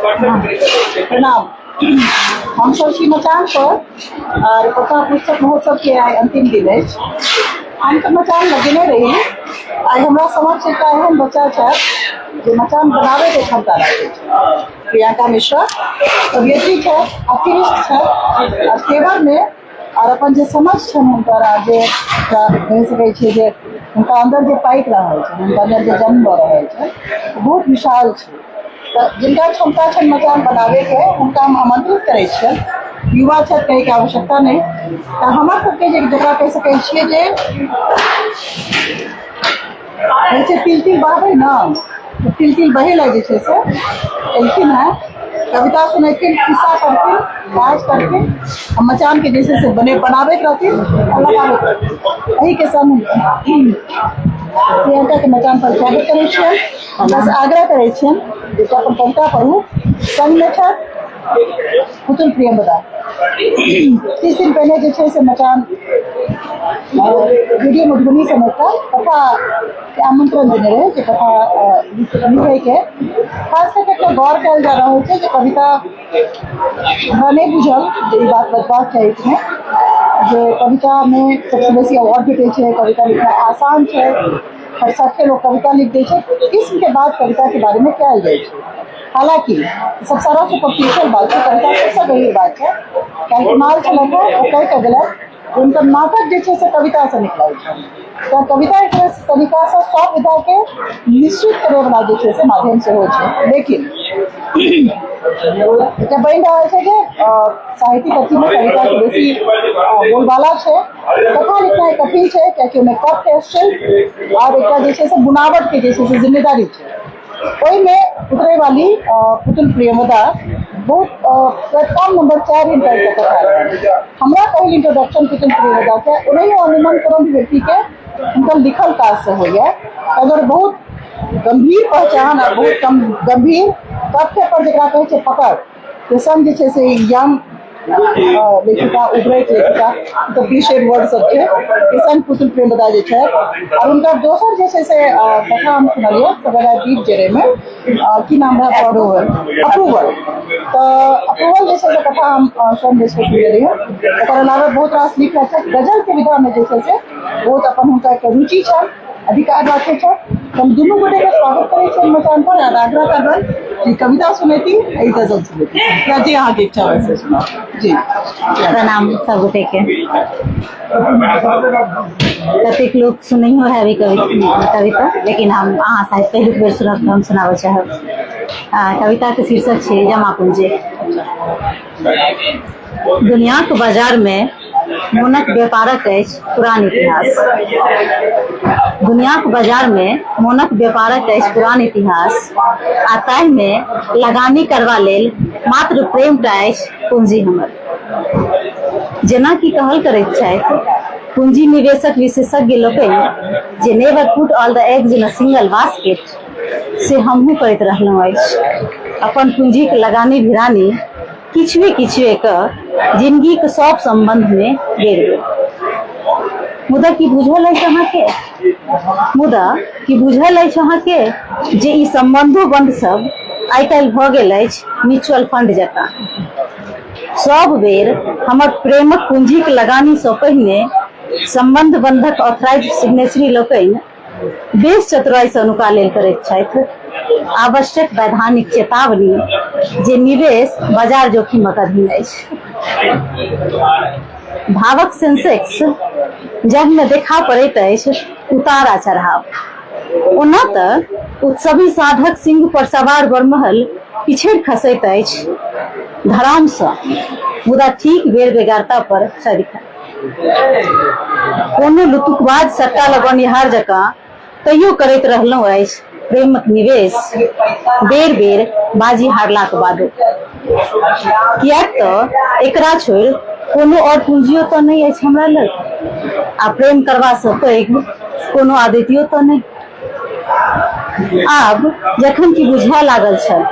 प्रणाम। हमसब छी मचान पर आर कथा पुस्तक महोत्सव के आइ अंतिम दिन अछि। हम तऽ मचान लगेने रही। आइ हमरा समक्ष एकटा एहन बच्चा छथि जे मचान बनाबैके क्षमता राखै छै। प्रियंका मिश्रा कवयित्री छथि, अतिरिक्त छथि आ तेवरमे आर अपन जे समझ छनि हुनकर आ जे कहि सकै छियै जे हुनका अन्दर जे पाकि रहल छै, हुनका अन्दर जे जन्म लऽ रहल छै, ओ बहुत विशाल छै। तऽ जिनका क्षमता छनि मचान बनाबैके, हुनका हम आमंत्रित करै छियनि। युवा छथि कहैके आवश्यकता नहि। तऽ हमर सबके जे जकरा कहि सकै छियै जे कहै छै तिल तिल बहबै ने, तऽ तिल तिल बहे लए जे छै से एलखिन हेँ। कविता सुनेथिन, खिस्सा करथिन, काज करथिन आ मचानके जे छै से बनाबैत रहथिन आ लगाबैत रहथिन। एहिके संग प्रियंकाके मचान पर स्वागत करै छियनि। बस आग्रह करै छियनि जे अपन कविता पढ़ू। संगमे छथि पुतुल प्रियंवदा। 30 दिन पहिने जे छै से मचान वीडियो मधुबनी से एकटा कथा के आमंत्रण देने रहै जे कथा लिखैके। खास कऽ एकटा गौर कयल जा रहल छै जे कविता हमरा नहि बुझल जे ई बात बजबाक चाही कि नहि, जे कवितामे सबसँ बेसी अवार्ड भेटै छै, कविता लिखनाइ आसान छै, फरसते लोक कविता लिख दै छै। किस्मके बात कविताके बारेमे कयल जाइ छै। हालाँकि सब सारा सुपरफिशियल बात छै, कविता सबसँ गहीर बात छै। काल्हि कुणाल छलथि हेँ, ओ कहि कऽ गेलथि हुनकर नाटक जे छै से कवितासँ निकलल छनि। तऽ कविता एक तरीकासँ सब विधाके निश्चित करैवला जे छै से माध्यम सेहो छै। लेकिन एकटा बनि रहल छै जे साहित्यिक अथीमे कविताके बेसी बोलबाला छै। कथा लिखनाइ कठिन छै, कियाकि ओहिमे कथ्य, शिल्प आओर एकटा जे छै से बुनावटके जे छै से जिम्मेदारी छै। ओहिमे उतरै वाली पुतुल प्रियंवदा बहुत प्लेटफॉर्म नंबर 4 हिनकर एकटा कथा रहनि। हमरा पहिल इंट्रोडक्शन पुतुल प्रियंवदा के ओनाहियो अनुमान कोनो भी व्यक्तिके हुनकर लिखल काजसँ होइए। अगर बहुत गम्भीर पहचान आ बहुत कम गम्भीर तथ्य पर जकरा कहै छै पकड़ के संग जे छै से यंग लेखिका, उभरैत लेखिका, तऽ बी शेड वर्ड सब छै के संग पुतुल प्रेमदा जे छै। आओर हुनकर दोसर जे छै से कथा हम सुनलियै सगरा दीप जरैमे, की नाम रहै, अप्रूवल। अप्रूवल, तऽ अप्रूवल जे छै से कथा हम स्वयं जे छै सुनने रहियै। ओकर अलावा बहुत रास लिख रहल छथि। गजलके विधामे जे छै से बहुत अपन हुनका एकटा रुचि छनि, अधिकार राखै छथि। हम दुनू गोटेके स्वागत करै छियनि मचान पर आर आग्रह करबनि कि कविता सुनेती आ ई गजल सुनेती या जे अहाँके इच्छा होइ से सुनाउ जी। प्रणाम सब गोटे के। कतेक लोक सुनैयो है अभी कविता, लेकिन हम अहाँ शायद पहिलुक बेर सुनब, हम सुनाबऽ चाहब। कविता के शीर्षक छै जमा पूंजी। दुनियाक बाजार मे मोनक व्यापारक अछि पुरान इतिहास। दुनियाक बाजार मे मोनक व्यापारक अछि पुरान इतिहास आ ताहि मे लगानी करबा लेल मात्र प्रेम टा अछि पूंजी हमर। जेना कि कहल करैत छथि पूंजी निवेशक विशेषज्ञ लोकनि जे never put all the eggs in a single basket, से हमहूँ करैत रहलहुँ अछि। अपन पूंजीक लगानी भिरानी किछुए किछुए कऽ जिनगीक सभ सम्बन्धमे बेर बेर। मुदा की बुझल अछि अहाँके? मुदा की बुझल अछि अहाँके जे ई सम्बन्धो बन्ध सब आइ काल्हि भऽ गेल अछि म्यूचुअल फंड जकाँ। सब बेर हमर प्रेमक पूंजीक लगानीसँ पहिने सम्बन्ध बन्धक ऑथराइज्ड सिग्नेचरी लोकनि बेस चतुराइसँ नुका लेल करैत छथि आवश्यक वैधानिक चेतावनी जे निवेश बाजार जोखिमक अधीन अछि। भावक सेंसेक्स जाहिमे देखा पड़ैत अछि उतार आ चढ़ाव। ओना तऽ उत्सवी साँढ़क सिंह पर सवार बरमहल पिछड़ि खसैत अछि धड़ामसँ, मुदा ठीक बेर बेगारता पर सदिखन कोनो लुतुकबाज सट्टा लगौनिहार जकाँ तैयो करैत रहलहुँ अछि प्रेमक निवेश बेर बेर बाजी हारलाक बादो, किएक तऽ एकरा छोड़ि कोनो आओर पूँजियो तऽ नहि अछि हमरा लग आ प्रेम करबासँ पैघ कोनो आदतियो तऽ नहि। आब जखन कि बुझाय लागल छल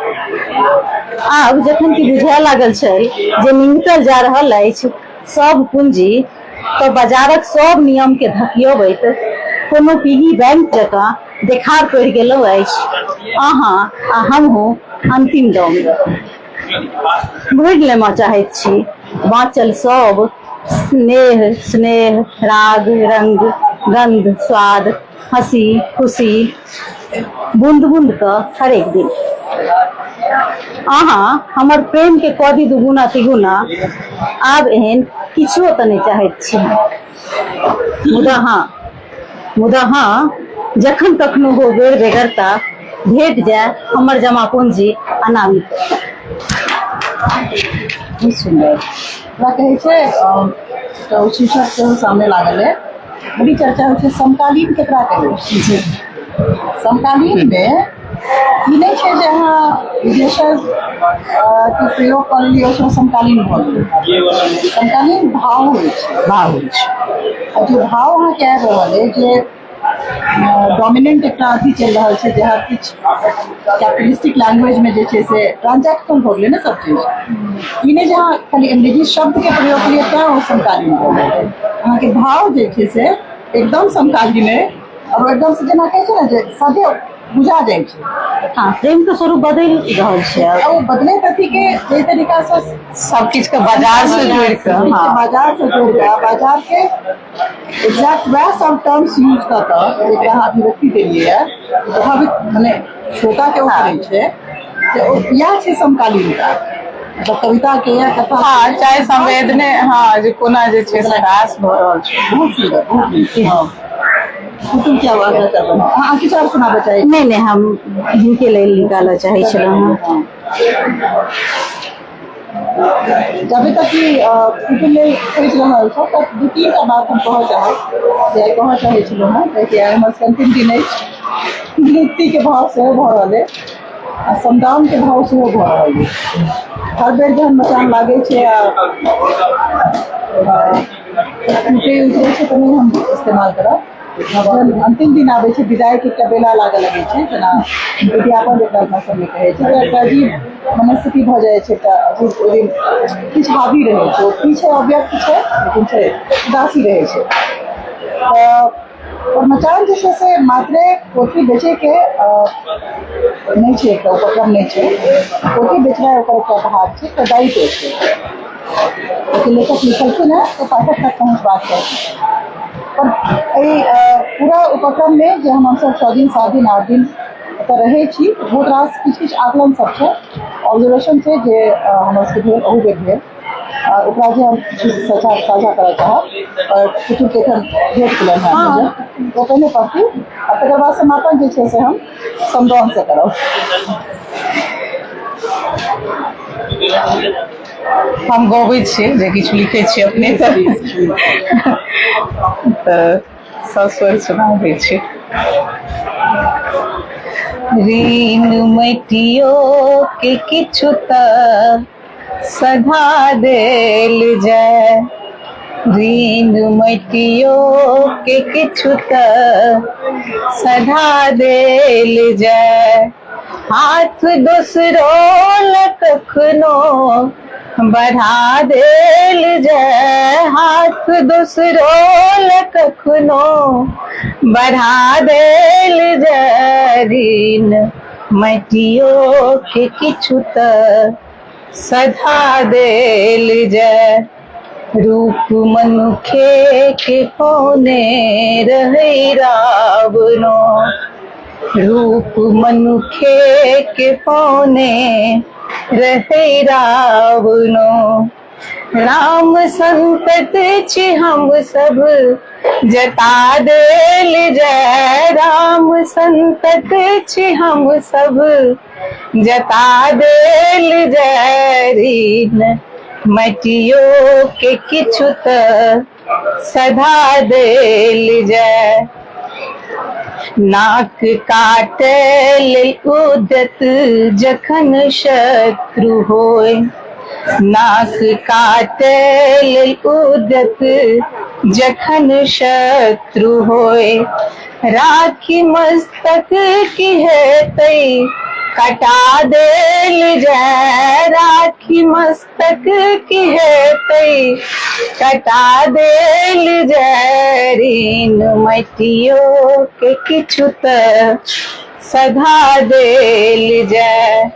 आब जखन कि बुझाय लागल छल जे निंगटल जा रहल अछि सब पूँजी तऽ बाजारक सब नियमके धकियबैत कोनो पीगी बैंक जकाँ देखार पड़ि गेलहुँ अछि अहाँ आ हमहूँ अन्तिम दममे। भरि लेमऽ चाहैत छी बाँचल सब स्नेह स्नेह राग रंग गंध स्वाद हँसी खुशी बूंद बूंद कऽ हरेक दिन। अहाँ हमर प्रेमके कऽ दी दुगुना तिगुना आब एहन किछुओ तऽ नहि चाहैत छी हम। मुदा हँ मुदा हँ जखन कखनो हो बेर बेगरता भेट जाय हमर जमा पूंजी अनामित। बहुत सुन्दर। ओकरा कहै छै एकटा ओ शीर्षक सेहो सामने लागल अइ। बड़ी चर्चा होइ छै समकालीन केकरा कहै छै। जी। समकालीनमे ई नहि छै जे अहाँ विदेशक के प्रयोग कऽ लेलियै ओहिसँ समकालीन भऽ गेलै। समकालीन भाव होइ छै। भाव होइ छै। आ जे भाव अहाँके आबि रहल अइ जे डोमिनेंट एकटा अथी चलि रहल छै जे हर किछु कैपिटलिस्टिक लैंग्वेजमे जे छै से ट्रांजैक्शनल भऽ गेलै ने सब चीज। ई नहि जे अहाँ खाली अंग्रेजी शब्दके प्रयोग केलियै तैँ ओ समकालीन भऽ गेलै। अहाँके भाव जे छै से एकदम समकालीन अइ आओर ओ एकदमसँ जेना कहै छै ने जे सदैव बुझा जाइ छै। हँ, प्रेमके स्वरूप बदलि रहल छै आब। आ ओ बदलैत अथीके जाहि तरीकासँ सब किछुके बाजारसँ जोड़ि कऽ हँ। बाजारसँ जोड़ि कऽ बाजारके एग्जैक्ट वएह सब टर्म्स यूज कऽ कऽ एकरा अहाँ अभिव्यक्ति देलियै यऽ, प्रभावित मने श्रोताके ओ करै छै जे ओ इएह छै समकालीनता। मतलब कविता के या कथा हँ, चाहे संवेदने, हँ, जे कोना जे छै से ह्रास भऽ रहल छै। बहुत सुन्दर, बहुत नीक। हँ, कुटुम्ब के आवाज अहाँ किछु आओर सुनाबऽ चाहै? नहि नहि, हम हिनके लेल निकालऽ चाहै छलहुँ हँ। जबे तक कि कुटुम्ब लेल खोजि रहल छौ तब दू तीन टा बात हम कहऽ चाहब जे आइ कहऽ चाहै छलहुँ हँ, कियाकि आइ हमर सबके अन्तिम दिन अछि। विलुप्तिके भाव सेहो भऽ रहल अइ आ समदाउनके भाव सेहो भऽ रहल अछि। हर बेर जहन मचान लागै छै आ टूटै उतरै छै तऽ नहि हम इस्तेमाल करब। जहन अन्तिम दिन आबै छै, विदाइके एकटा बेला लागऽ लगै छै, जेना विद्यापन जकरा अपना सबमे कहै छै, तऽ एकटा अजीब मनस्थिति भऽ जाइ छै, एकटा अजीब ओहि दिन किछु हावी रहै छै। ओ की छै अव्यक्त छै, लेकिन छै उदासी रहै छै। तऽ पर मचान जे छै से मात्रे पोथी बेचैके नहि छै, एकटा उपक्रम नहि छै। पोथी बेचनाइ ओकर एकटा भाग छै, एकटा दायित्व छै। लेकिन लेखक लिखलखिन हेँ तऽ पाठक तक पहुँचबाक चाही। पर एहि पूरा उपक्रममे जे हमसभ 6 दिन 7 दिन 8 दिन एतऽ रहै छी, बहुत रास किछु किछु आकलन सब छै, ऑब्जर्वेशन छै जे हमर सबके भेल, अहू बेर भेल, ओकरा जे हम किछु साझा साझा करऽ चाहब। आओर पुतुलके एखन भेट गेलनि हेँ, ओ पहिने पढ़ती आ तकर बाद समापन जे छै से हम समदाउनसँ करब। हम गबै छियै जे किछु लिखै छियै अपने तऽ सस्वर सुनाबै छी। ऋण मटियो के किछु तऽ सधा देल जाय, ऋण मटियो के किछु तऽ सधा देल जाय, हाथ दोसरो लए कखनो बढ़ा देल जाय, हाथ दोसरो लए कखनो बढ़ा देल जाय, ऋण मटियो के किछु तऽ सधा देल जाय, रूप मनुखे के पौने रहै रावणो, रूप मनुखे के पौने रहै रावणो, राम संतत छी हम सब जता देल जाय, राम संतत छी हम सब जता देल जाय, ऋण मटियो के किछु तऽ सधा देल जाय, नाक काटै लेल उद्यत जखन शत्रु होय, नाक काटै लेल उद्यत जखन शत्रु होय, राखी मस्तक की हेतै कटा देल जाय, राखी राखी मस्तक की हेतै कटा देल जाय ऋण मटियो के किछु तऽ सधा देल जाय।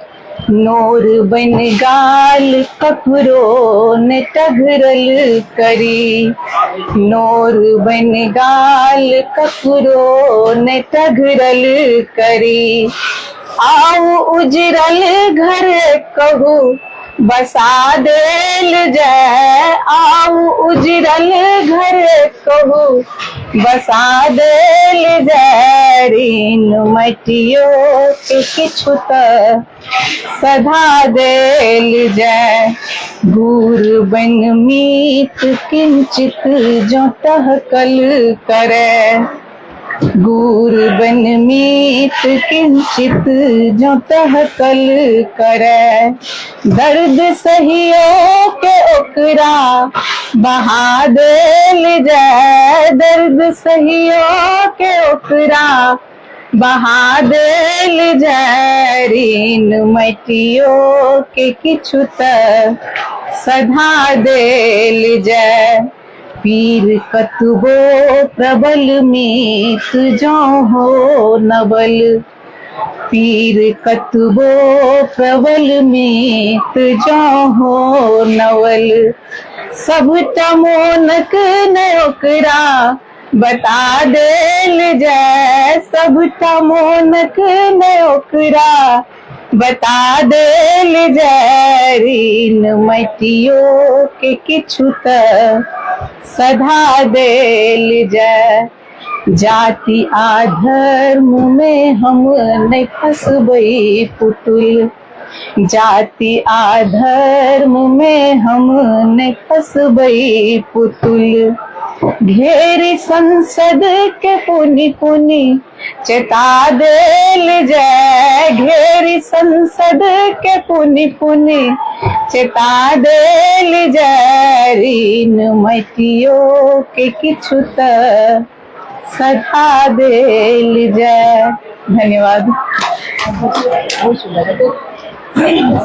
नोर बन गाल ककरो ने टघरल करी, नोर बन गाल ककरो ने टघरल करी। आउ उजरल घर कहू बसा देल जाय, आउ उजरल घर कहू बसा देल जाय। ऋण मटियो के किछु तऽ सधा देल जाय। गुर बन मीत किंचित जो टहकल करे, गुर बन मीत किंचित जो टहकल करे। दर्द सहियो के ओकरा बहा देल जाय, दर्द सहियो के ओकरा बहा देल जाय। ऋण मटियो के किछु तऽ सधा देल जाय। पीर कतबो प्रबल मीत जौं हो नबल, पीर कतबो प्रबल मीत जौं हो नवल। सबटा मोनक ने ओकरा बता देल जाय, सबटा मोनक ने ओकरा बता देल जाय। ऋण मटियो के किछु तऽ सधा देल जाय। जाति आ धर्म में हम नहि फसबै पुतुल, जाति आ धर्म में हम नहि फसबै पुतुल। घेरी संसद के पुनि पुनि चेता देल जाय, घेरी संसद के पुनि पुनि चेता देल जाय। ऋण मटियो के किछु तऽ सधा देल जाय। धन्यवाद। बहुत सुन्दर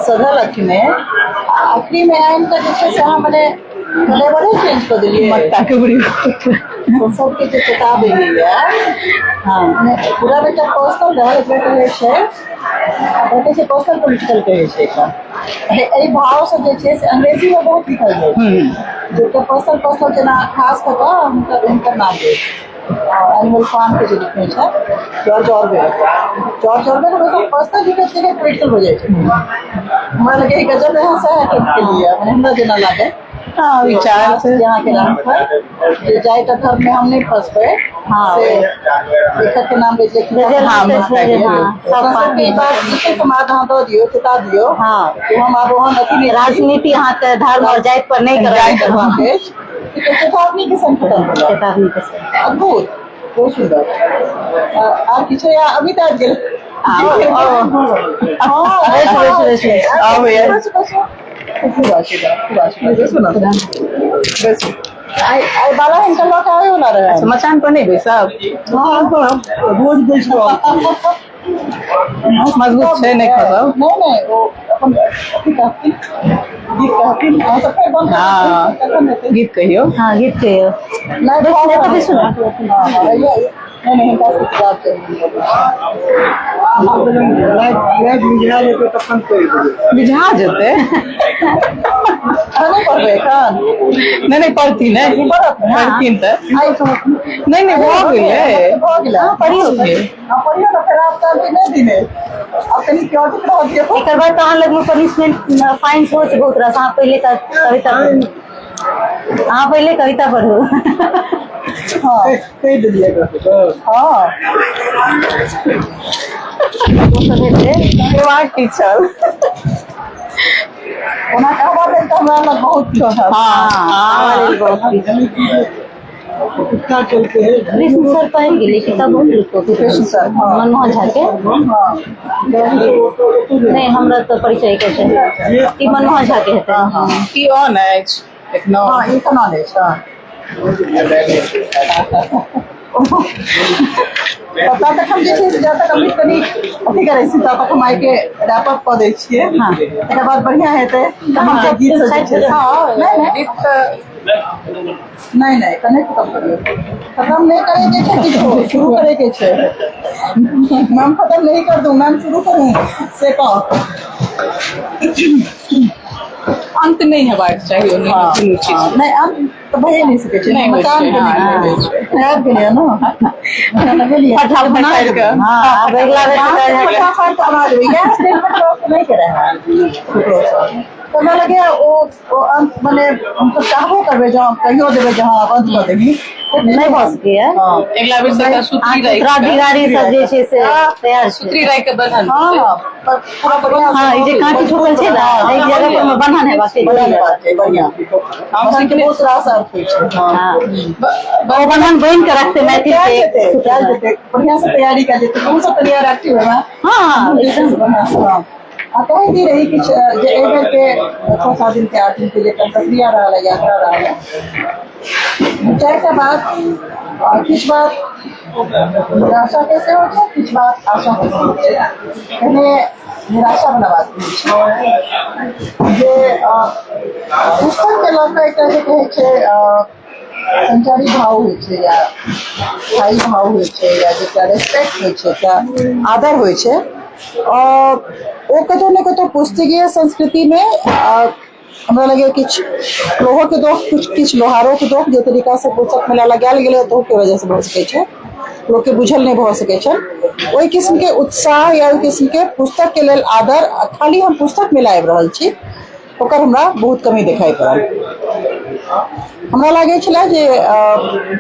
सधल अखने आखिरी में आनि कऽ जे छै से अहाँ मने फ्लेवरे चेंज कऽ देलियै। मत्ता के बुढ़ी सबके जे चेता देलियै। हाँ, मने पूरा एकटा पर्सनल रहल, एकरा कहै छै, एकरा कहै छै पर्सनल पोलिटिकल कहै छै एकरा। एहि भावसँ जे छै से अंग्रेजीमे बहुत लिखल जाइ छै जे एकटा पर्सनल पर्सनल जेना खास कऽ कऽ हुनकर हुनकर नाम छै एनिमल फार्म के जे लिखने छै जॉर्ज ऑरवेल, जॉर्ज ऑरवेल हमेशा पर्सनल लिखै छै, पोलिटिकल हो जाइ छै। हमरा लगै गजब यहाँ सएह अटेम्प्ट केलियै, मने हमरा जेना लागल हाँ, विचार से अहाँके नाम पर जे जाहि धर्म में हम नहि फंसबै। हाँ। से लेखक के नाम लै छै। गजल हाँ, लिखै छै जे, हाँ, सब सबके पार्टी ई बात जे छै समाधान अहाँ दऽ दियौ, चेता दियौ हाँ। कि हम आब ओहन अथी नहि छी। राजनीति अहाँके धर्म और जाति पर नहि करब। जाहि करबाक अछि चेतावनी के संग खतम भेलै। चेतावनी के संग। अद्भुत, बहुत सुन्दर। आर किछु या अमित आबि गेल? हाँ, बैसू, बैसू, बैसू। आउ भैया। बैसू, बैसू। खूब आशीर्वाद, खूब आशीर्वाद। बैसू ने, बैसू। आइ आइ बाला हिनका लऽ कऽ आबै वला रहै। अच्छा, मचान पर नहि बैसब? हाँ, रोज बैसब। मजबूत छै, नहि खसब। नहि नहि, ओ अपन अथी कहथिन, गीत कहथिन। अहाँ सब फेर बंद हाँ। कखन हेतै? गीत कहियौ। हाँ, गीत कहियौ। नहि बैसू, भऽ नहि तऽ बैसू ने। हाँ, हाँ, नहि नहि, हिनका सबके किताब चाही। लाइट बुझा जेतै तखन कहि देबै। बुझा जेतै। अहाँ नहि पढ़बै एखन? नहि नहि, पढ़थिन नहि, पढ़थिन तऽ। आइ नहि नहि, भऽ गेलै। भऽ गेलै। हाँ, पढ़ियौ। हाँ, पढ़ियौ ने फेर। आब तऽ नहि दिने, आब कनि क्योटिक रह दियौ। एकर बाद तऽ अहाँ लगमे पनिशमेंट फाइन सेहो छै बहुत रास। अहाँ पहिले कविता पढ़ू, अहाँ पहिले कविता पढ़ू। हाँ। कहि देलियै एकरा सबके। हाँ। ओ सब हेतै। दिमाग की छल? ओना कहबा लेल तऽ हमरा लग बहुत किछु है। हाँ। हाँ, लेल बहुत किछु। कुत्ता चलते है। कृष्ण सर पढ़ि गेली किताब, बहुत लिखो। कृष्ण सर, हाँ। मनमोहन झा के। हाँ। नहि, हमरा तऽ परिचय के छै ई मनमोहन झा के हेतै। हाँ। की ऑन अछि एखनो? हाँ, ई तऽ नॉलेज। हाँ। ता तक हम जे छै से जा तक अमित कनि अथी करै छी ता तक हम आइके रैप अप कऽ दै छियै। तकर बाद बढ़िआँ हेतै तऽ हम सब गीत सब जे छै। नहि नहि नहि नहि, कने खत्म करियौ। खत्म नहि करैके छै, किछो शुरू करैके छै। मैम खत्म नहीं कर दूं, मैम शुरू करूं से कह। अंत नहि हेबाक चाही ओहिमे कोनो चीज। नहि, आब तऽ भइए नहि सकै छै। नहि होइ मचान छै, बनि हँ, गेलै। नहि होइ छै। खराब गेलैए ने, मचान लगेलियै। फटाफट बना फाड़ि देबै। कऽ। हँ, आब अगिला बेर बाँस तऽ फटाफट बना देबै। इएह स्टेटमेंट नहि के रहै ककरोसँ। तऽ हमरा लगैए ओ अंत मने हमसब चाहबो करबै, जँ हम कहियो देबै जे हँ आब अंत कऽ देबही, नहि भऽ सकैए। अगिला बेर से एकटा सूत्री राखि कऽ उत्तराधिकारी सब जे छै से तैयार छै। सूत्री राखि कऽ बन्हन। हँ हँ, पर पूरा बढ़िआँ। हँ, ई जे काँटी ठोकल छै ने, एक जगह पर मे बन्हन हेबाक छै। बढ़िआँ बात छै, बढ़िआँ। हम बन्हन के सिखने बहुत रास अर्थ होइ छै। हँ। हँ, ओ बन्हन बनि कऽ रखतै मैथिल कयल के। जेतै, कयल जेतै, बढ़िआँ से तैयारी कयल जेतै। तहूँ सब तैयार एक्टिव हेबै। हँ, एकदम। हँ, आ कहैत ही रही किछु जे एहि बेर के 6-7 दिन के, 8 दिन के जे प्रक्रिया रहल है, यात्रा रहल है, चारिटा बात। किछु बात निराशा के सेहो छै, किछु बात आशा के सेहो छै। पहिने निराशा वाला बात कहै छी जे पुस्तक के लऽ कऽ एकटा जे कहै छै संचारी भाव होइ छै या स्थायी भाव होइ छै या जेकरा रेस्पेक्ट होइ छै, एकटा आदर होइ छै, ओ कतहु ने कतहु पुस्तकीय संस्कृतिमे हमरा लगैए किछु लोहोके दोख, किछु किछु लोहारोके दोख, जे तरीकासँ पुस्तक मेला लगायल गेलै तहूके वजहसँ भऽ सकै छै, लोकके बुझल नहि भऽ सकै छै। ओहि किस्मके उत्साह या ओहि किस्मके पुस्तकके लेल आदर, आ खाली हम पुस्तक मेला आबि रहल छी, ओकर हमरा बहुत कमी देखाइ पड़ल। हमरा लागै छलै जे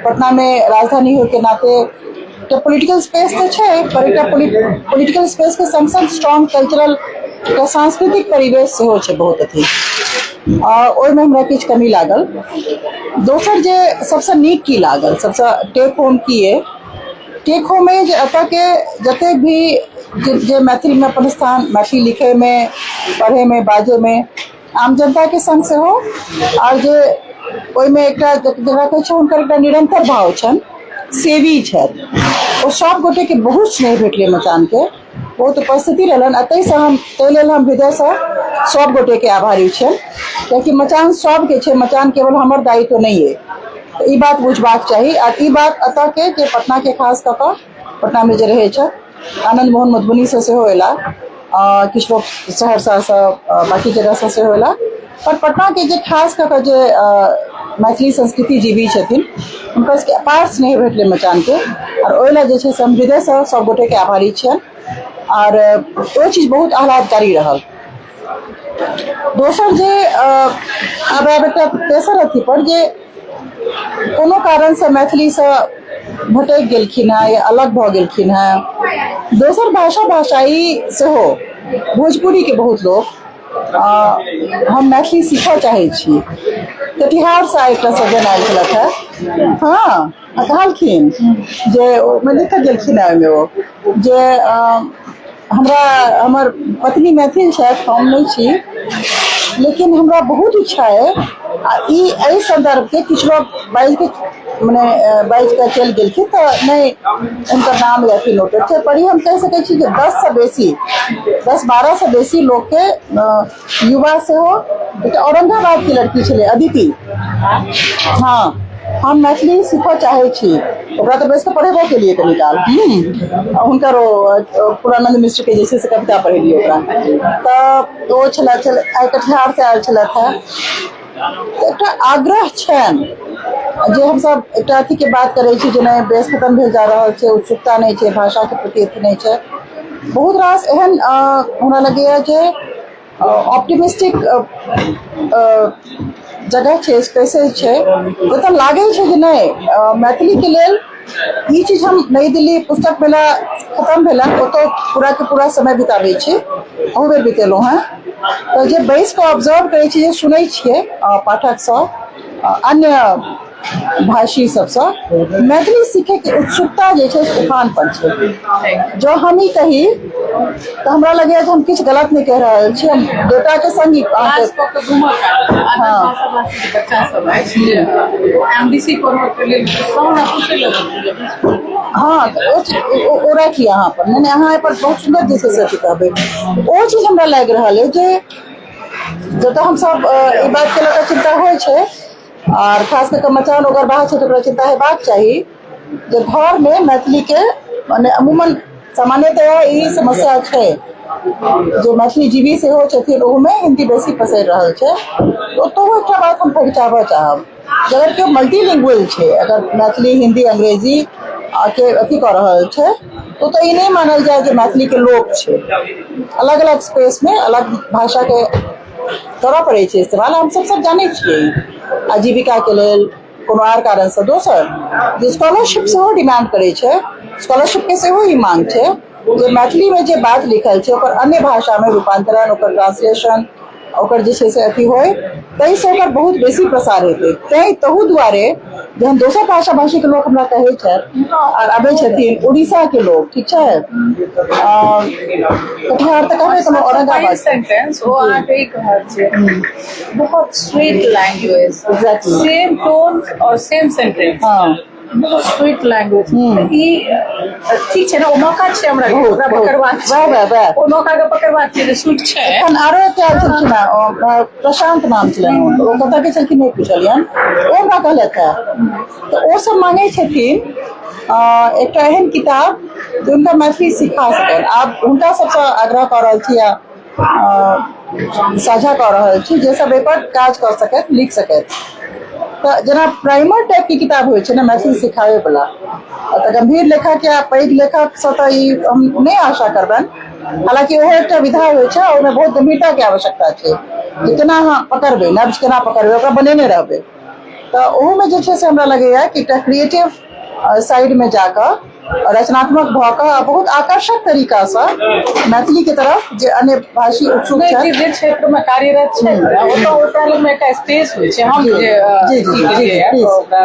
पटनामे राजधानी होइके नाते एकटा पोलिटिकल स्पेस तऽ छै, पर एकटा पोलिटिकल स्पेसके संग संग स्ट्रॉन्ग कल्चरल, एकटा सांस्कृतिक परिवेश सेहो छै बहुत अथी, ओहिमे हमरा किछु कमी लागल। दोसर जे सबसँ नीक की लागल, सबसँ टेक होम की अइ? टेक होम अइ जे एतऽके जतेक भी जे मैथिलीमे अपन स्थान, मैथिली लिखैमे, पढ़ैमे, बाजैमे, आम जनताके संग सेहो, आर जे ओहिमे एकटा जकरा कहै छै हुनकर एकटा निरन्तर भाव छनि, सेवी छथि, ओ सब गोटेके बहुत स्नेह भेटलै, मचानके बहुत उपस्थिति रहलनि आ ताहिसँ हम, ताहि लेल हम हृदयसँ सब गोटेके आभारी छियनि, कियाकि मचान सबके छै, मचान केवल हमर दायित्व नहि अइ, तऽ ई बात बुझबाक चाही। आ ई बात एतऽके जे पटनाके, खास कऽ कऽ पटनामे जे रहै छथि, आनन्द मोहन मधुबनीसँ सेहो अयला, किछु लोक सहरसासँ, बाँकी जगहसँ सेहो अयला, पर पटनाके जे खास कऽ कऽ जे मैथिली संस्कृति जीवी छथिन, हुनकर सबके अपार स्नेह भेटलै मचानके, आओर ओहि लए जे छै से हम हृदयसँ सब गोटेके आभारी छियनि आर ओ चीज बहुत आह्लादकारी रहल। दोसर जे आब आब एकटा तेसर अथी पर जे कोनो कारणसँ मैथिलीसँ भटकि गेलखिन हेँ या अलग भऽ गेलखिन हेँ, दोसर भाषा भाषाई सेहो, भोजपुरीके बहुत लोक, हम मैथिली सीखऽ चाहै छी। कटिहारसँ एकटा सज्जन आयल छलथि हेँ। हँ, आ कहलखिन जे ओ लिखऽ गेलखिन हेँ ओहिमे ओ जे हमरा, हमर पत्नी मैथिल छथि, हम नहि छी, लेकिन हमरा बहुत इच्छा अइ। आ ई एहि सन्दर्भके किछु लोक बाजिके, मने बाजिके चलि गेलखिन तऽ नहि हुनकर नाम या अथी नोटेड छै, पर ई हम कहि सकै छी जे 10सँ बेसी, 10-12सँ बेसी लोकके, युवा सेहो, एकटा औरंगाबादके लड़की छलै अदिति, हँ, हम मैथिली सीखऽ चाहै छी। ओकरा तऽ बैस कऽ पढ़ेबो केलियै कनी काल। हुनकर ओ पुरानन्द मिश्रके जे छै से कविता पढ़ेलियै ओकरा। तऽ ओ छलै आइ कटिहारसँ आयल छलथि हेँ। तऽ एकटा आग्रह छनि जे हमसब एकटा अथीके बात करै छी जे नहि, बेस खतम भेल जा रहल छै, उत्सुकता नहि छै, भाषाके प्रति अथी नहि छै। बहुत रास एहन हमरा लगैए जे ऑप्टिमिस्टिक जगह छै, स्पेसेस छै, ओतऽ लागै छै जे नहि, मैथिलीके लेल ई चीज। हम नई दिल्ली पुस्तक मेला खतम भेलनि, ओतऽ पूराके पूरा समय बिताबै छी, अहू बेर बितेलहुँ हेँ। तऽ जे बैस कऽ ऑब्जर्व करै छी, जे सुनै छियै पाठकसँ, अन्य भाषी सबसँ मैथिली सीखैके उत्सुकता जे छै से उफान पर छै। जँ हम ई कही तऽ हमरा लगैए जे हम किछु गलत नहि कहि रहल छी। हम डेटाके संग ई अहाँके क्लास कऽ के घूमऽ काल अदर हँ। भाषा भाषी के बच्चा सब अछि जे एमडीसी पढ़ऽ के लेल सब हमरा पूछै लगल। हँ, तऽ ओ चीज ओ राखि लिअ अहाँ अपन। नहि नहि, अहाँ एहिपर बहुत सुन्दर जे छै से अथी कहबै। ओ चीज हमरा लागि रहल अइ जे जतऽ हमसब ई बातके लऽ कऽ चिन्ता होइ छै, आर खास कऽ कऽ मचान ओगरबाह छै तऽ ओकरा चिन्ता हेबाक चाही जे घरमे मैथिलीके मने अमूमन सामान्यतया ई समस्या छै जे मैथिली जीवी सेहो छथिन, ओहूमे हिन्दी बेसी पसरि रहल छै। ओतहु एकटा बात हम फरिचाबऽ चाहब जे अगर केओ मल्टीलिंगुअल छै, अगर मैथिली, हिन्दी, अंग्रेजी के अथी कऽ रहल छै, तऽ ई नहि मानल जाय जे मैथिलीके लोप छै। अलग अलग स्पेसमे अलग भाषाके करऽ पड़ै छै इस्तेमाल, हमसब सब जानै छियै, आजीविकाके लेल कोनो आर कारणसँ। दोसर जे स्कॉलरशिप सेहो डिमांड करै छै, स्कॉलरशिपके सेहो ई मांग छै जे मैथिलीमे जे बात लिखल छै ओकर अन्य भाषामे रूपान्तरण, ओकर ट्रांसलेशन, ओकर जे छै से अथी होइ, ताहिसँ ओकर बहुत बेसी प्रसार हेतै। तैँ तहू दुआरे जहन दोसर भाषा भाषीके लोक हमरा कहै छथि आर अबै छथिन, उड़ीसाके लोक, ठीक छै, कटिहार तऽ कहबे केलहुँ, औरंगाबाद। सेंटेंस ओ अहाँके ई कहत छै बहुत sweet language, Exactly. Same tone और सेम सेंटेंस, बहुत स्वीट लैंग्वेज। ई ठीक छै ने, ओ मौका छै हमरा बहुत, ओकरा बहुत। पकड़बाक छै। वाह, वाह, वाह। ओ मौका के पकड़बाक छै जे स्वीट छै। एखन आरो एकटा आयल छलखिन हेँ, ओ, प्रशांत नाम छलनि हुनकर, ओ कतऽ के छलखिन नहि पुछलियनि, ओ हमरा कहलथि हेँ तऽ ओ सब मांगै छथिन एकटा एहन किताब जे हुनका मैथिली सिखा सकनि। आब हुनका सबसँ आग्रह कऽ रहल छी आ साझा कऽ रहल छी जे सब एहिपर काज कऽ सकथि, लिख सकथि, तऽ जेना प्राइमर टाइपके किताब होइ छै ने मैथिली सिखाबैवला, तऽ गम्भीर लेखक या पैघ लेखकसँ तऽ ई हम नहि आशा करबनि, हालाँकि ओहो एकटा विधा होइ छै, ओहिमे बहुत गम्भीरताके आवश्यकता छै जे केना अहाँ पकड़बै नब्ज, केना पकड़बै ओकरा, बनेने रहबै। तऽ ओहूमे जे छै से हमरा लगैए कि एकटा क्रिएटिव साइडमे जाकऽ, रचनात्मक भऽ कऽ आ बहुत आकर्षक तरीकासँ मैथिलीके तरफ जे अन्य भाषी उत्सुक नहि, छथि, जे जे क्षेत्र मे कार्यरत छै ने, ओतऽ ओकरा लग मे एकटा स्पेस होइ छै। हम जे जी, जी, की जी, केलियै please. ओकरा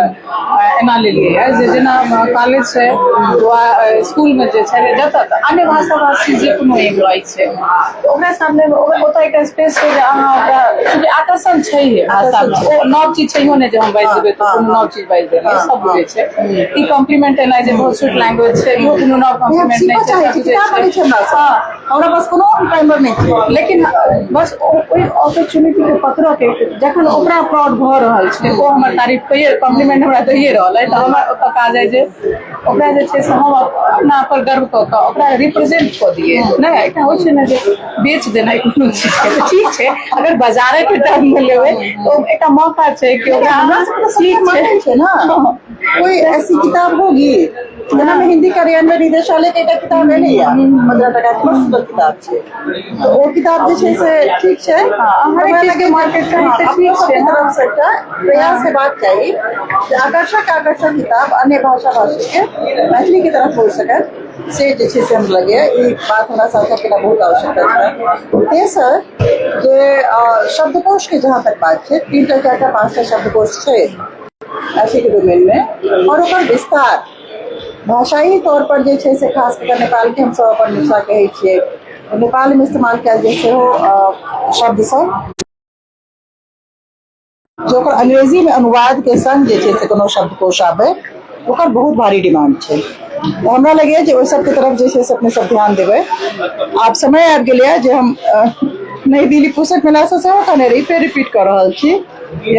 एना लेलियै जे जेना कॉलेज छै वा स्कूल मे जे छै, जतऽ तऽ अन्य भाषा भाषी जे कोनो एम्प्लॉय छै, तऽ ओकरा सामने मे ओतऽ एकटा स्पेस छै जे अहाँ ओकरा, चूँकि आकर्षण छैहे भाषा मे, ओ नव चीज छैहो नहि जे हम बाजि देबै तऽ कोनो नव चीज बाजि देलियै। सब बुझै छै ई कॉम्प्लीमेंट एनाइ जे बहुत स्वीट लैंग्वेज छै, इहो कोनो नव हम कॉम्प्लीमेंट सीखऽ नहि छै। चाहै सब छी, बुझै किताब बनै छै हमरा छै। सँ, हमरा पास कोनो प्राइमर नहि छै। लेकिन बस ओहि अपॉर्चुनिटी के पकड़ऽ के, जखन ओकरा प्राउड भऽ रहल छै, ओ हमर तारीफ कहिए, कॉम्प्लीमेंट हमरा दैए रहल अइ, तऽ हमरा ओतऽ काज अइ जे ओकरा जे छै से हम अपना पर गर्व कऽ कऽ ओकरा रिप्रेजेंट कऽ दियै। नहि, एकटा होइ छै ने जे बेच देनाइ कोनो चीजके, तऽ ठीक छै, अगर बाजारे के टर्म मे लेबै तऽ ओ एकटा मौका छै कि ओकरा हमरा सबके तऽ ठीक सबके मांगै छै ने, कोई ऐसी किताब होगी। जेना मे हिंदी कार्यान्वयन निदेशालय के एकटा किताब एलैया 15 टका के, बड़ सुन्दर किताब छै, तऽ ओ किताब जे छै से ठीक छै। हरेक हमरा चीजके लगैए मार्केट करी तऽ अपनो ठीक छै। सबके तरफ से एकटा प्रयास हेबाक चाही जे आकर्षक आकर्षक किताब अन्य भाषा भाषी के मैथिली के तरफ हो सकत, से जे छै से हमरा लगैए ई बात हमरा साझा केना बहुत आवश्यकता छै। तेसर जे शब्दकोश के जहाँ तक बात छै, तीनटा, चारिटा, पाँचटा शब्दकोश छै मैथिलीके डोमेनमे आओर ओकर विस्तार भाषाई तौर पर जे छै से खास कऽ कऽ नेपालके हमसभ अपन नुस्खा कहै छियै, नेपालमे इस्तेमाल कयल जाइ सेहो शब्द सब जे ओकर अंग्रेजीमे अनुवादके संग जे छै से कोनो शब्दकोश आबै, ओकर बहुत भारी डिमांड छै। तऽ हमरा लगैए जे ओहि सबके तरफ जे छै से अपने सब ध्यान देबै। आब समय आबि गेलैए जे हम नई दिल्ली पुस्तक मेलासँ सेहो कहने रही, फेर रिपीट कऽ रहल छी,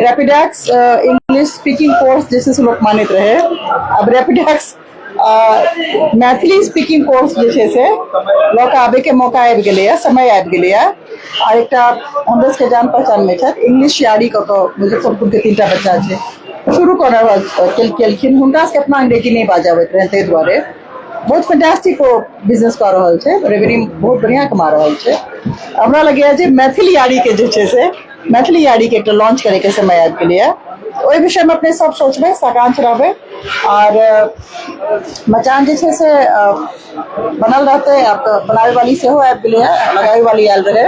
रैपिडेक्स इंग्लिश स्पीकिंग कोर्स जे छै से लोक मानैत रहै, आब रैपिडेक्स मैथिली स्पीकिंग कोर्स जे छै से लऽ कऽ आबैके मौका आबि गेलैए, समय आबि गेलैए। आ एकटा हमरो सबके जान पहचानमे छथि, इंग्लिश यारी कऽ कऽ, मुजफ्फरपुरके तीनटा बच्चा छै, शुरू कऽ रहल केलखिन। हुनका सबके अपना अंग्रेजी नहि बाजऽ अबैत रहनि, ताहि दुआरे बहुत फैंटास्टिक ओ बिजनेस कऽ रहल छै, रेवेन्यू बहुत बढ़िआँ कमा रहल छै। हमरा लगैए जे मैथिल यारीके जे छै से मैथिली यारीके एकटा लॉन्च करैके समय आबि गेलैए। ओहि विषयमे अपने सब सोचबै, साकांक्ष रहबै आओर मचान जे छै से बनल रहतै। आब तऽ बनाबै वाली सेहो आबि गेलैए, लगाबै वाली आयल रहै।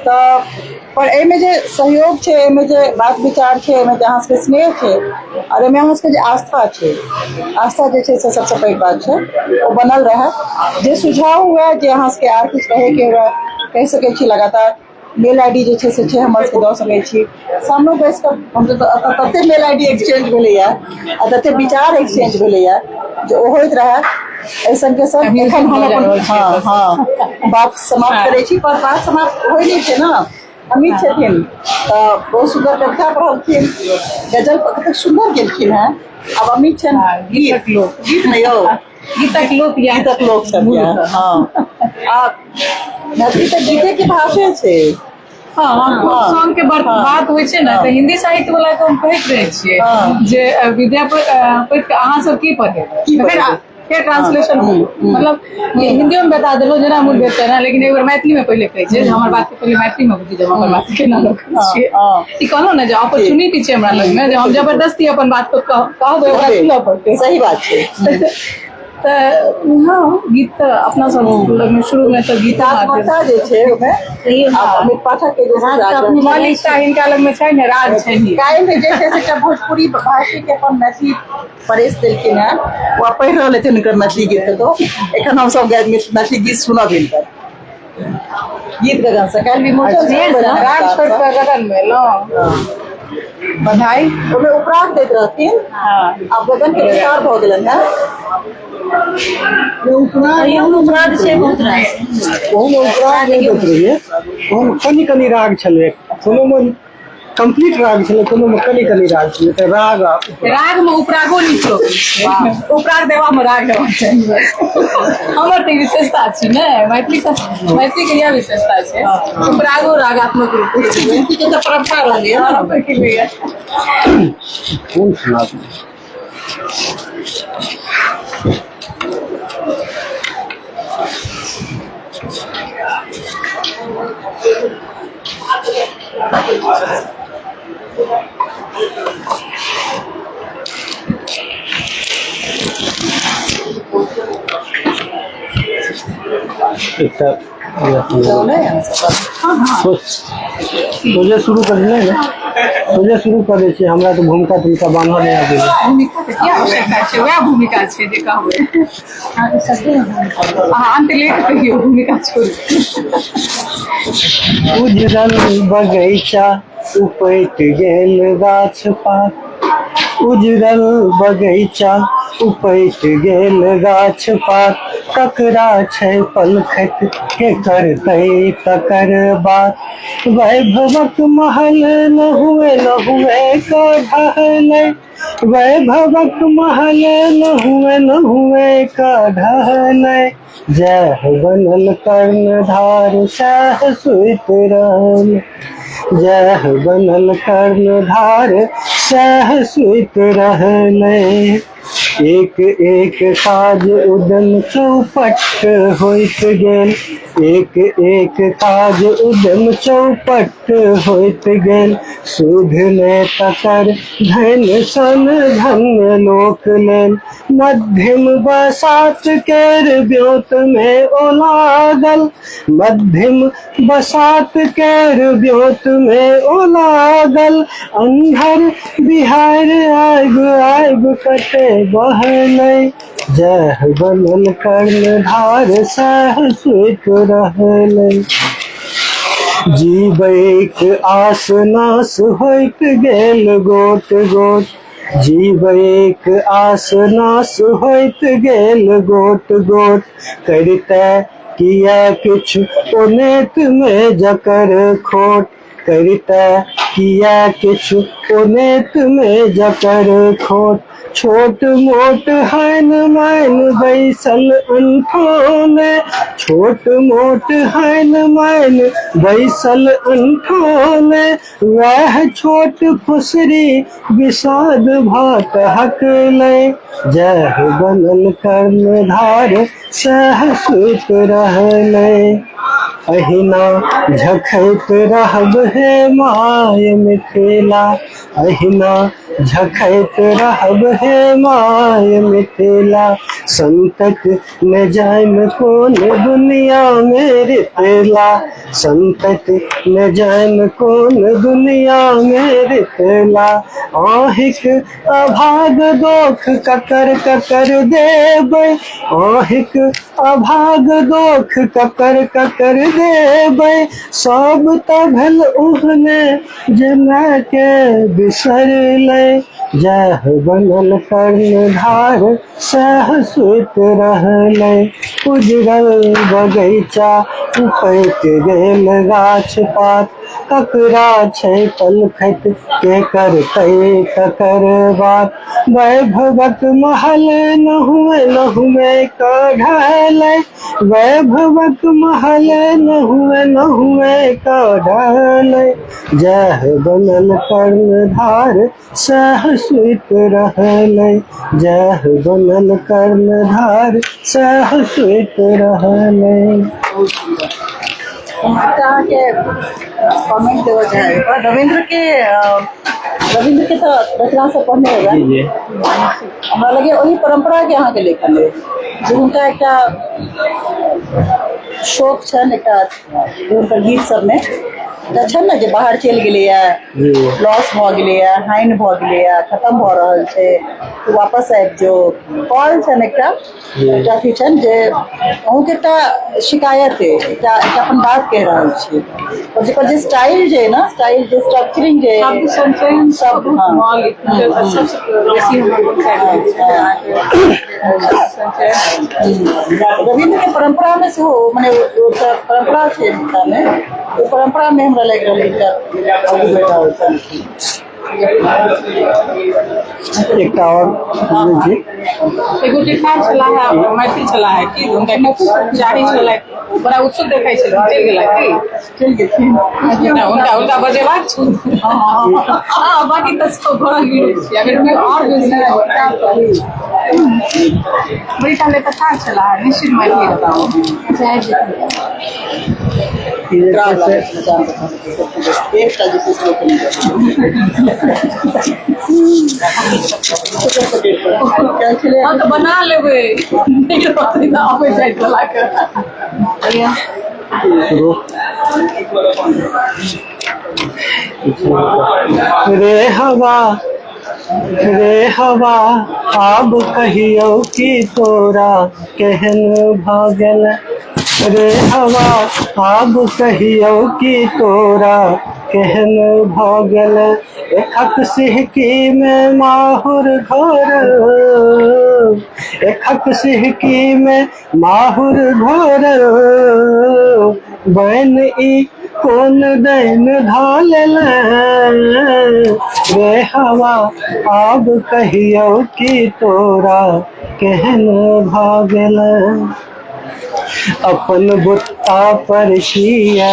तऽ पर एहिमे जे सहयोग छै, एहिमे जे बात विचार छै, एहिमे जे अहाँ सबके स्नेह छै आओर एहिमे अहाँ सबके जे आस्था छै, आस्था जे छै से सबसँ पैघ बात छै, ओ बनल रहए। जे सुझाव हुए, जे अहाँ सबके आर किछु कहैके हुए, कहि सकै छी। लगातार मेल I D जे छै से छै हमर सबके, दऽ सकै छी। सामनो बैस कऽ हमसब तऽ एतऽ तते मेल I D exchange भेलैया आ तते विचार एक्सचेंज भेलैया जे ओ होइत रहए। एहि संगे संग एखन हम अपन हँ हँ बात समाप्त करै छी, पर बात समाप्त होइ नहि छै ने। अमित छथिन तऽ बहुत सुन्दर कविता पढ़लखिन, गजल कतेक सुन्दर गेलखिन हेँ। आब अमित छनि गीतक लोक। गीत नहि यौ, गीतक लोक या गीतक लोक छथिन। हँ, आ मैथिली तऽ गीते के भाषे छै। हँ, सॉन्ग के बात होइ छै ने, तऽ हिंदी साहित्य वाला के हम कहैत रहै छियै जे विद्यापति के अहाँ सब की पढ़ेबै? की फेर पढ़ेबै? फेर ट्रांसलेशन, मतलब हिंदियो में बता देलहुँ जेना मोन भेल तेना, लेकिन एक बेर मैथिली में पहिले कहै छियै जे हमर बात के पहिले मैथिली में बुझी, जे हम अपन बात केना लोक छियै। ई कहलहुँ ने जे अपॉर्चुनिटी छै हमरा लग में जे हम जबरदस्ती अपन बात के कहबै, ओकरा सुनऽ पड़तै। सही बात छै। तऽ हँ, गीत तऽ अपना सब लग में शुरू में तऽ गीत गीतात्मकता जे छै ओहिमे आब अमित पाठक के जे छै तऽ अपने मौलिकता हिनका लग में छै ने, राज छै ही। काल्हि जे छै से एकटा भोजपुरी भाषी के अपन मैथिली परेश देलखिन हेँ, ओ आब पढ़ि रहल हेथिन हुनकर मैथिली गीत। तो एखन हमसब मैथिली गीत सुनब हिनकर गीत गगन से। काल्हि विमोचन सेहो भेलनि हेँ। राग छोड़ि कऽ गगन में एलहुँ, बधाई। ओहिमे उपराग दैत रहथिन। आब गगन के विस्तार भऽ गेलनि हेँ। तैयो उपराग छै बहुत रास। ओहोमे उपराग नहि दैत रहियै, ओहोमे कनि कनि राग छलै। कोनोमे कम्प्लीट राग छलै, कोनोमे कनि कनि राग छलै, तऽ राग आ उपराग। राग में उपरागो नीक लगै छै, उपराग देबा में राग हेबाक चाही। हमर तऽ ई विशेषता छै ने, मैथिली के, मैथिली के इएह विशेषता छै, उपरागो रागात्मक रूप होइ छै। मैथिली के तऽ परम्परा रहलै हँ। हँ, ओहिके लिए। कोन सुनाबी? एकटा जाउ ने अहाँ सब। सोझे शुरू कर ने, सोझे शुरू करै छी। हमरा तऽ भूमिका तूमिका बान्हल नहि आबै। भूमिका के की आवश्यकता छै? वएह भूमिका छै जे कहबै अहाँ। अंत लेट कहियौ, भूमिका छोड़ू। उजरल बगैचा उपटि गेल गाछ पात, उजरल बगैचा उपटि गेल गाछ पात, ककरा छै पलखति, के करतै तकर बात? वैभवक महल लहुए लहुए कऽ ढहलै, वैभवक महल लहुए लहुए कऽ ढहलै, जैह बनल कर्णधार सैह सुति रहल, जैह बनल कर्णधार सैह सुति रहलै। एक एक काज उद्यम चौपट होइत गेल, एक एक काज उद्यम चौपट होइत गेल, सुध ने तकर धन सन धन्य लोक लेल। मध्यम बसात केर ब्योत में ओ लागल, मध्यम बसात केर ब्योत में ओ लागल, अन्धर बिहार आबि आबि कते बहलै, जैह बनल कर्णधार सैह सुति रहलै। जीबैक आस नाश होइत गेल गोट गोट, जीबैक आस नाश होइत गेल गोट गोट, करिते किया किछु ओनेत मे जकर खोट, करिते किया किछु ओनेत मे जकर खोट? छोट मोट हैन मैन बैसल अनठौने, छोट मोट हैन मैन बैसल अनठौने, वैह छोट फुसरी विषाद भात हकलै, जैह बनल कर्णधार सैह सुति रहलै। अहिना झखैत रहब हे my Mithila, अहिना झखैत रहब हे my Mithila. संतत न जायम कोन दुनिया में रितला, संतत न जायम कोन दुनिया में रितला। आहिक अभाग दोख ककर ककर देबै, आहिक अभाग दोख ककर ककर देबै। सब तऽ भेल ओहने जे मायके बिसरलै, जैह बनल कर्णधार सएह सुति रहलै। उजड़ल बगैचा उपटि गेल गाछ पात, ककरा छै पलखति के करतै ककर बात। वैभवक महल नहुए नहुए कऽ ढहलै, वैभवक महल नहुए नहुए कऽ ढहलै। जैह बनल कर्णधार सएह सुति रहलै, जैह बनल कर्णधार सएह सुति रहलै। एकटा अहाँके कमेंट देबऽ चाहब रविन्द्र के, रविन्द्र के तऽ रचना सब पढ़ने हेबै। जी। हमरा लगैए ओहि परम्परा के अहाँके लेखन अछि जे हुनका एकटा शौक छनि, एकटा हुनकर गीत सबमे एकटा छनि ने जे बाहर चलि गेलैए, लॉस भऽ गेलैए, हानि भऽ गेलैए, खतम भऽ रहल छै, तू वापस आबि जो, कॉल छनि एकटा, एकटा अथी छनि जे अहूँके एकटा शिकायत अइ, एकटा एकटा अपन बात कहि रहल छी, आओर जेकर जे स्टाइल जे अइ ने, स्टाइल जे स्ट्रक्चरिंग जे शब्द संचयन शब्द, बहुत हँ। मौलिक, सबसँ बेसी हमर बहुत शब्द संचयन। रविन्द्र के परम्परा में सेहो मने ओ एकटा परम्परा छै मिथिला मे, ओ परम्परा मे हमरा लागि रहल एकटा आगू बढ़ि रहल छनि। एकटा आओर जी। एगो ठाढ़ छलाह है, मैथिल छलाह है की हुनका किछु चाही छलै, बड़ा उत्सुक देखै छलखिन, चलि गेला की? चलि गेलखिन। नहि, हुनका हुनका बजेबाक छल। हँ, बाकी तऽ सब भऽ गेल छी, अगर कोइ आओर बेसी बड़ी काल तऽ ठाढ़ छलाह है, निश्चित मैथिली बताउ। ई जे छै से एकटा जे छै से लोक नहि हँ तऽ बना लेबै, नहि रहतै तऽ अबै जाइत वला के। शुरू। रे हवा रे हवा आब कहियौ की तोरा केहन भऽ गेल, रे हवा आब कहियौ की तोरा केहन भऽ गेल। एकक सिहकी मे माहुर घोर, एकक सिहकी मे माहुर घोर। बैन ई कोन दैन धऽ लेले, रे हवा आब कहियौ की तोरा केहन भऽ गेल। अपन बुत्ता पर किया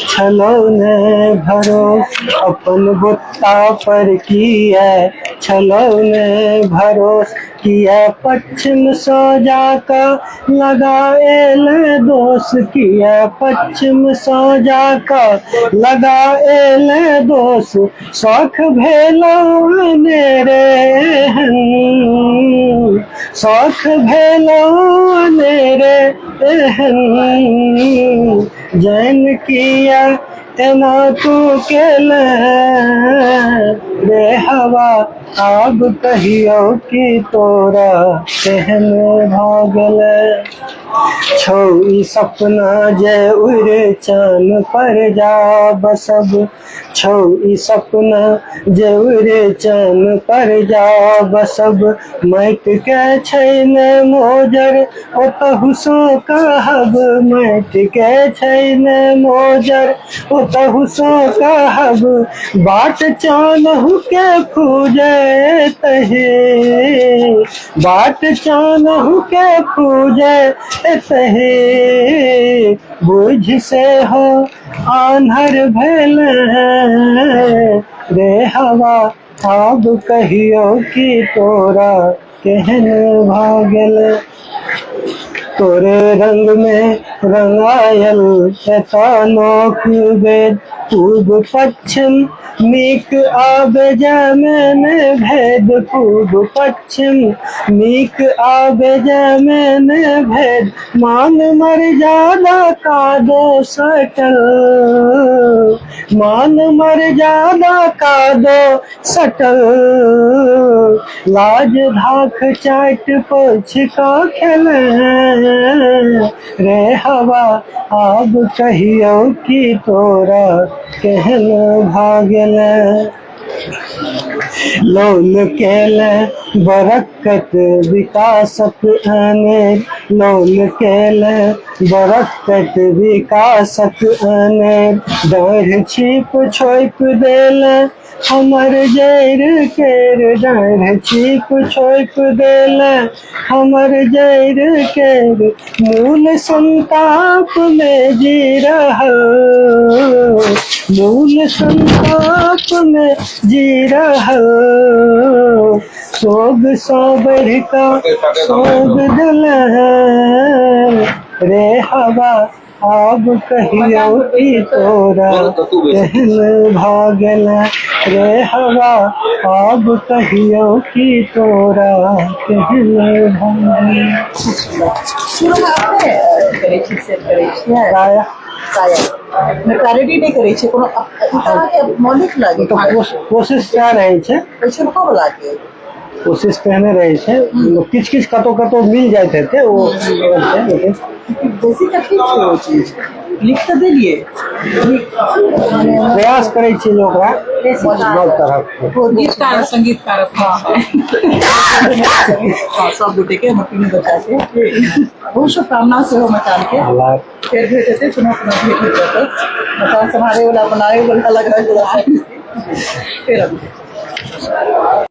छलौ ने भरोस, अपन बुत्ता पर किया छलौ ने भरोस। किया पश्चिम सँ जाकऽ लगाएल दोष, किया पश्चिम सँ जाकऽ लगाएल दोष। शौख भेलौ अनेरे, शौख भेलौ अनेरे एहन। जैन किया एना तू केले, रे हवा आब कहियौ की तोरा केहन भऽ गेलै। छौ ई सपना जे उड़ि चान पर जा बसब, छौ ई सपना जे उड़ि चान पर जा बसब। माटि के छै ने मोजर ओतहु सँ कहब, माटि के छै ने मोजर ओतहु सँ कहब। बाट चानहु के फूजे तहे, बाट चानहु के फूजे तहे। बुझ से हो आन्हर भेल, रे हवा आब कहियौ की तोरा केहन भऽ गेल। तोरे रंग मे रंगायल एतऽ लोक वेद, पूब पश्चिम नीक आबे जमेन भेद पूब पश्चिम, नीक आबे जमेन भेद, मान मर्यादा का दो सटल, मान मर्यादा का दो सटल, लाज धाख चाट पोछ का खेल, रे हवा आब कहियो की तोरा केहन भागल। लोन केल बरकत विकासक अनेर, लोन केल बरकत विकासक अनेर, डाँढ़ छिप छोपि देल हमर जैर केर, डाँढ़ छिप छोपि देल हमर जैर केर, मूल संताप में जी रहल, मूल संताप में जी रहल, सोग सँ बढ़िकऽ सोग देल, रे हवा आब कहियो की तोरा केहन भऽ गेल, रे हवा आब कहियो की तोरा केहन भऽ गेल। शुरूमे अपने करै छी, सेट करै छियै? प्रायः। प्रायः पैरोडी नहि करै छियै कोनो? ई तऽ अहाँके मौलिक लागै। तऽ कोशिश सएह रहै छै। पिछुलको वला के कोशिश तेहने रहै छै, किछु किछु कतहु कतहु मिल जाइत हेतै, ओ छै, लेकिन बेसी कठिन छै ओ चीज। लिख तऽ देलियै। प्रयास करै छियै जे ओकरा नव तरहक। गीतकार, संगीतकार अपना छै। हँ, सब गोटे के, हमर तीनू बच्चा के बहुत शुभकामना सेहो मचान के। फेर भेंट हेतै, पुनः पुनः भेंट होइत रहतै। मचान सम्हारे वाला, बनावे वाला, लगावे वाला, फेर अबै।